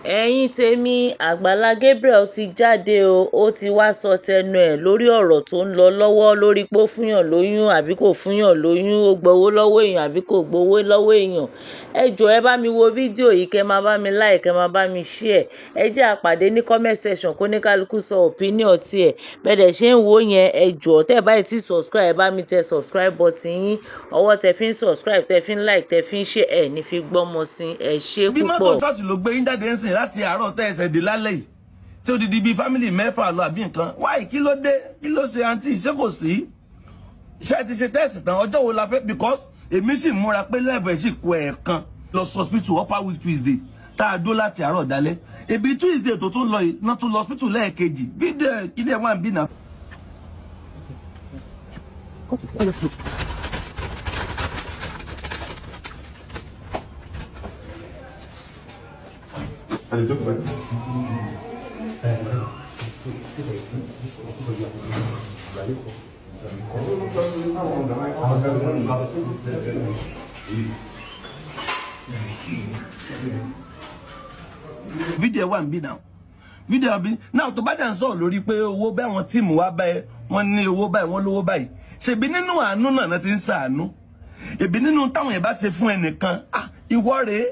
Ẹ̀yin tèmi, Àgbàlá Gabriel ti jáde o. Ó ti wáá sọ tẹnu ẹ̀ lórí ọ̀rọ̀ tó ń lọ lọ́wọ́ lórí pé ó fúnyàn lóyún àbí kò fúnyàn lóyún, ó gbowó lọ́wọ́ èèyàn àbí kò gbowó lọ́wọ́ èèyàn. Ẹ jọ̀ọ́, ẹ bá mi wo fídíò yìí, kẹ́ máa bá mi like, kẹ́ máa bá mi share. Ẹ jẹ́ á pàdé ní comment section kó ní kálukú sọ opinion tiẹ̀. Bẹ́ẹ̀ dẹ̀ ṣe ń wò yẹn, ẹ jọ̀ọ́, tẹ́ ẹ bá ti subscribe, ẹ bá mi tẹ subscribe button yín. Ọwọ́ tẹ fi ń subscribe, tẹ fi ń like, tẹ fi ń share, ẹ ní fi gbọ́mọ sí. Ẹ ṣé Bí mọ́tò púpọ̀. church ló gbé yín jáde ń sìn láti àárọ̀ tẹ́ ẹsẹ̀ dé lálẹ́ yìí, tí ó di di bíi family mẹ́fà lọ àbí nǹkan wáyé, kí ló dé? Kí ló ṣe àǹtí? Ṣé kò sí? Ṣé ti ṣe test tán? Ọjọ́ wo la fẹ́? Because èmi sì múra pé lẹ́ẹ̀fẹ̀ sì kú ẹ̀ẹ̀kan lọ sí hospital upper week Tuesday tá a dó láti àárọ̀ dalẹ́. Ebi Tuesday tó tún lọ yìí náà tún lọ hospital lẹ́ẹ̀kejì. Fídíò kí ni ẹ̀ wà ń bí náà. Cut it. Let's look. Fídíò wà ń bí náà, fídíò bí náà. Tó bá dẹ̀ ń sọ̀rọ̀ lórí pé owó bẹ́ẹ̀, wọn team wá báyìí, wọ́n ní owó báyìí, wọ́n lówó báyìí. Ṣèbí nínú àánú náà náà ti ń ṣàánú. Èbí nínú táwọn yẹn bá ṣe fún ẹnìkan, ah, ìwọ rèé,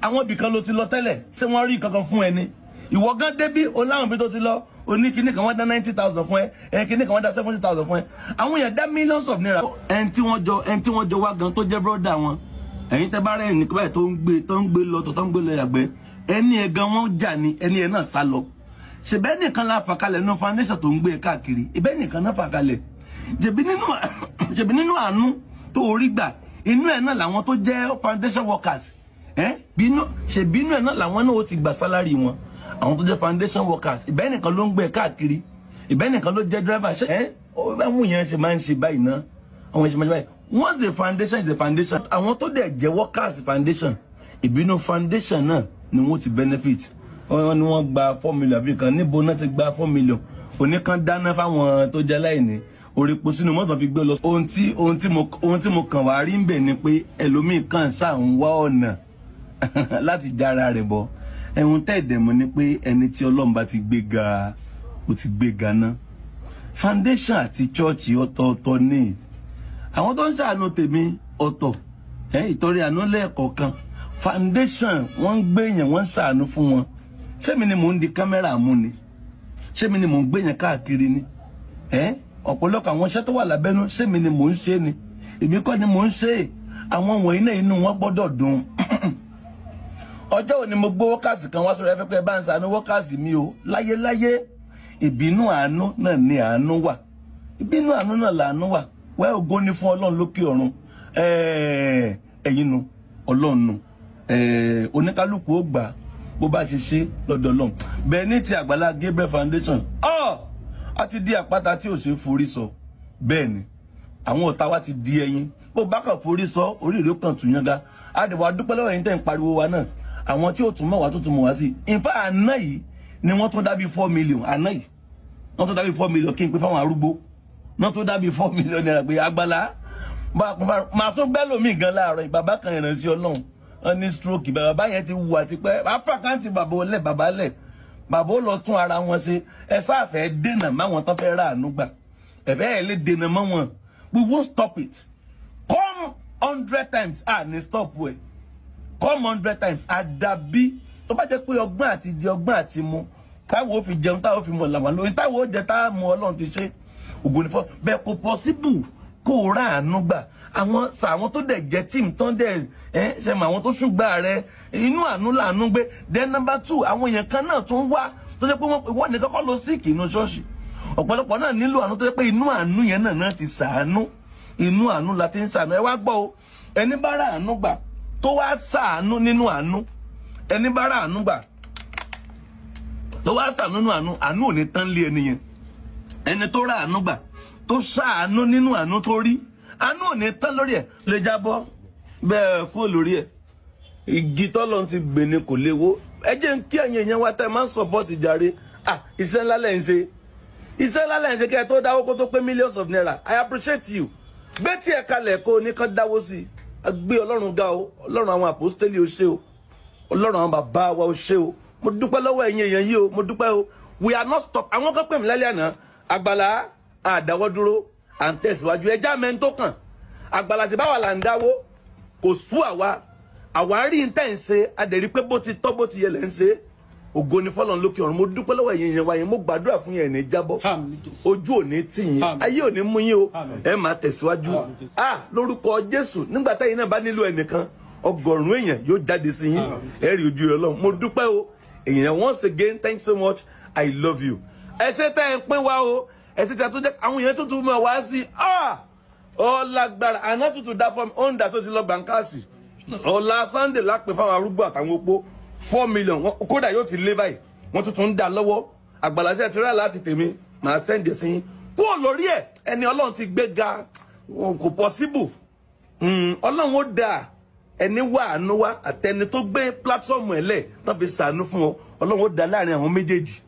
àwọn ibì kan ló ti lọ tẹ́lẹ̀. Ṣé wọ́n rí kankan fún ẹni? Ìwọ gan débí o láwọn ibi tó ti lọ, o ní kíní kan wọ́n dá 90,000 fún ẹ, ẹ kíní kan wọ́n dá 70,000 fún ẹ. Àwọn èèyàn dá millions of naira. Ẹni tí wọ́n jọ wá gan tó jẹ́ brother wọn, ẹ̀yin tẹ́ bá rẹ̀ ní báyìí tó ń gbé lọ tó ń gbé lọ yàgbẹ́, ẹni ẹ̀ gan wọ́n jà ní, ẹni ẹ̀ náà sá lọ. Ṣèbẹ́ nìkan la fà kalẹ̀ nínú foundation tó ń gbé káàkiri? Ìbẹ́ nìkan náà fà kalẹ̀. Ṣèbí nínú àánú tó orí gbà, inú ẹ̀ náà làwọn tó jẹ́ foundation workers ẹ́ bínú. Ṣèbí inú ẹ̀ náà làwọn náà ó ti gbà salary wọn, àwọn tó jẹ́ foundation workers? Ìbẹ́ nìkan ló ń gbé káàkiri, ìbẹ́ nìkan ló jẹ́ driver. Ṣe ẹ́ báwọn yẹn ṣe máa ń ṣe báyìí náà, àwọn ṣe máa ń ṣe báyìí. Once a foundation is a foundation, àwọn tó dẹ̀ jẹ́ workers foundation, ìbínú foundation náà ni wọ́n ti benefit. Wọ́n ní wọ́n gba 4 million àbí kan. Níbo náà ti gba 4 million? Oníkan dáná fáwọn tó jẹ́ láìní, orí epo sínú mọ́tò fi gbé lọ. Ohun tí mo kàn wá rí ń bẹ̀ ni pé ẹlòmíì kàn sáà ń wá ọ̀nà láti jára rẹ̀ bọ̀. Ẹ̀hún tẹ́ ẹ̀dẹ̀ mọ̀ ni pé ẹni tí Ọlọ́run bá ti gbé ga, ó ti gbé ga ná. Foundation àti church ọ̀tọ̀ọ̀tọ̀ ní. Àwọn tó ń ṣàánú tèmi ọ̀tọ̀, ẹ̀ ìtọ́rẹ àánú lẹ́ẹ̀kọ̀ọ̀kan. Foundation, wọ́n ń gbé èèyàn, wọ́n ń ṣàánú fún wọn. Sẹ́mi ni mò ń di kámẹ́rà mú ni? Sẹ́mi ni mò ń gbé yẹn káàkiri ni? Ẹ́ ọ̀pọ̀lọpọ̀ àwọn iṣẹ́ tó wà lábẹ́nú, sẹ́mi ni mò ń ṣe ni? Èmi kọ́ ni mò ń ṣe. Àwọn wọ̀nyí náà, inú wọn gbọ́dọ̀ dùn. Ọjọ́ òní mo gbé workers kan wá sọ̀rọ̀ ẹ̀fẹ́ pé bá ń ṣàánú workers mi o. Láyéláyé, ìbínú àánú náà ni àánú wà, ìbínú àánú náà làánú wà. Wẹ́ ògo ni fún Ọlọ́run lókè ọ̀run. Ẹ̀yin nu Ọlọ́run nu oníkálukú ó gbà bó bá ṣe ṣe lọ́dọ̀ Ọlọ́run. Bẹ́ẹ̀ ní ti Àgbàlá Gabriel Foundation, ọ́ a ti di àpáta tí ò ṣe forí sọ. Bẹ́ẹ̀ ni àwọn ọ̀tá wa ti di ẹyin, bó bá kàn forí sọ, orí ìlú kan tún yánga. A dẹ̀ wá dúpẹ́ lọ́wọ́ ẹ̀yin tẹ́ ń pariwo wa náà, àwọn tí ó tún mọ̀ wá tó tún mọ̀ wá sí. In fact, àná yìí ni wọ́n tún dábí 4 million. Àná yìí wọ́n tún dábí 4 million kí n pé fáwọn arúgbó. Wọ́n tún dábí ₦4 million pé Àgbàlá máa tún gbẹ́ lómi gan láàárọ̀ yìí. Bàbá kan, ìrànṣẹ́ Ọlọ́run, wọ́n ní stroke. Bàbá yẹn ti wù àti pẹ́ àfàkáǹtì bàbá olè, bàbá lẹ̀, bàbá ó lọ tún ara wọn ṣe. Ẹ sáfẹ́ dènà máwọn tán fẹ́ ráàánú gbà, ẹ̀fẹ́ ẹ̀ lè dènà mọ́ wọn. We won't stop it. Come 100 times, ah, ní stop ẹ̀. Come 100 times. Àdàbí tó bá jẹ́ pé ọgbọ́n àti jẹ, ọgbọ́n àti mu, táwọn ò fi jẹun, táwọn ò fi mọ̀ làwọn lóyún, táwọn ò jẹ, táwọn mú. Ọlọ́run ti ṣe, ògo ní fọ́ bẹ́ẹ̀. Kò possible kó o ráàánú gbà. Àwọn sà, àwọn tó dẹ̀ jẹ́ team tán dẹ̀ ẹ́ ṣe mọ àwọn tó ṣùgbà rẹ, inú àánú làánú gbé. Then number two, àwọn èèyàn kan náà tún wá tó jẹ́ pé wọ́n nìkan kọ́ lọ sick inú ṣọ́ọ̀ṣì. Ọ̀pọ̀lọpọ̀ náà nílò àánú, tó jẹ́ pé inú àánú yẹn náà náà ti ṣàánú. Inú àánú la ti ń ṣàánú. Ẹ wá gbọ́ o, ẹni bá rà àánú gbà tó wá ṣàánú nínú àánú, ẹni bá rà àánú gbà tó wá ṣàánú nínú àánú, àánú ò ní tán lé ẹni yẹn. Ẹni tó rà àánú gbà tó ṣàánú nínú àánú tó rí, àánú ò ní tán lórí ẹ̀. Lè jábọ́ bẹ́ẹ̀ kúrò lórí ẹ̀. Igi tọ́lọ́ ti gbè ní kò léwó. Ẹ jẹ́ ń kí ẹ̀yin èèyàn wa tẹ́ ẹ máa ń support jàre. Ah, iṣẹ́ ńlá lẹ̀ ń ṣe, iṣẹ́ ńlá lẹ̀ ń ṣe. Kẹ́ ẹ tó dáwó kó tó pé millions of naira, I appreciate you. Gbé tí ẹ kalẹ̀ kó o ní kán dáwó sí i. Gbé Ọlọ́run ga o. Ọlọ́run àwọn àpòstélì, ó ṣe o. Ọlọ́run àwọn bàbá wa, ó ṣe o. Mo dúpẹ́ lọ́wọ́ ẹ̀yin èèyàn yìí o, mo dúpẹ́ o. We are not stop. Àwọn kan pè mí lálẹ́ àná, Àgbàlá, àdáwọ́ dúró, à ń tẹ̀síwájú, ẹja mẹ́rin tó kàn. Àgbàlá, sì báwa là ń dáwó, kò sú àwa. Àwa rí n tẹ́ ń ṣe, adẹ̀rí pé bó ti tọ́, bó ti yẹ lẹ́ ń ṣe. Ògo ni fọlọ́n lókè ọ̀run. Mo dúpẹ́ lọ́wọ́ ẹ̀yin èèyàn wa yẹn. Mo gbàdúrà fún yẹn, ní jábọ́. Àmín Jésù. Ojú ò ní tì yín. Àmín. Ayé ò ní mú yín o. Àmín. Ẹ máa tẹ̀síwájú. Àmín. Ah, lórúkọ Jésù, nígbà táyìn náà bá nílò ẹnìkan, 100 èèyàn yóò jáde sí yín. Ẹ rí ojú rẹ lọ. Mo dúpẹ́ o, èèyàn. Once again, thanks so much, I love you. Ẹ ṣé tẹ́ ẹ ń pín wa o. Ẹ ṣé tẹ́ ẹ tún jẹ́ àwọn èèyàn tuntun mọ̀ wá sí. Ah, ọ lágbára. Àná tuntun dá fún mi, ó ń dà tó ti lọ gbàǹkáàsì. Ọ̀la Sunday lápè fáwọn arúgbó àtàwọn opó, 4 million. Kódà yóò ti lé báyìí, wọ́n tuntun ń dà lọ́wọ́. Àgbàlá sí ẹ ti rà láti tèmi, màá send ẹ̀ sí yín. Kúrò lórí ẹ̀, ẹni Ọlọ́run ti gbé ga, wọn kò possible. Ọlọ́run ó dáa. Ẹni wà àánú wá àtẹni tó gbé platform ẹ̀ lẹ̀ tán fi sàánú fún ọ, Ọlọ́run ó dá láàrin àwọn méjèèjì.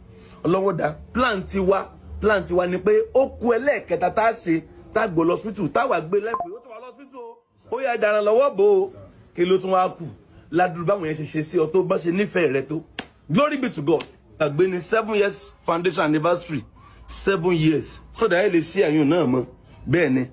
Ọlọ́run ó dá. Plan tiwa ni pé ó ku ẹlẹ́ẹ̀kẹta tá a ṣe, tá a gbọ́ lọ hospital, táwa gbé lẹ́pẹ́, ó ti wà lọ hospital o, ó yà dára lọ́wọ́ bò ó. Kí ló tún wá kù ládùúgbò báwọn yẹn ṣe ṣe sí ọ tó bá ṣe nífẹ̀ẹ́ rẹ tó? Glory be to God. Àgbé ní 7 years foundation anniversary, 7 years, so that ẹ lè ṣe àyùn náà mọ́ bẹ́ẹ̀ ni.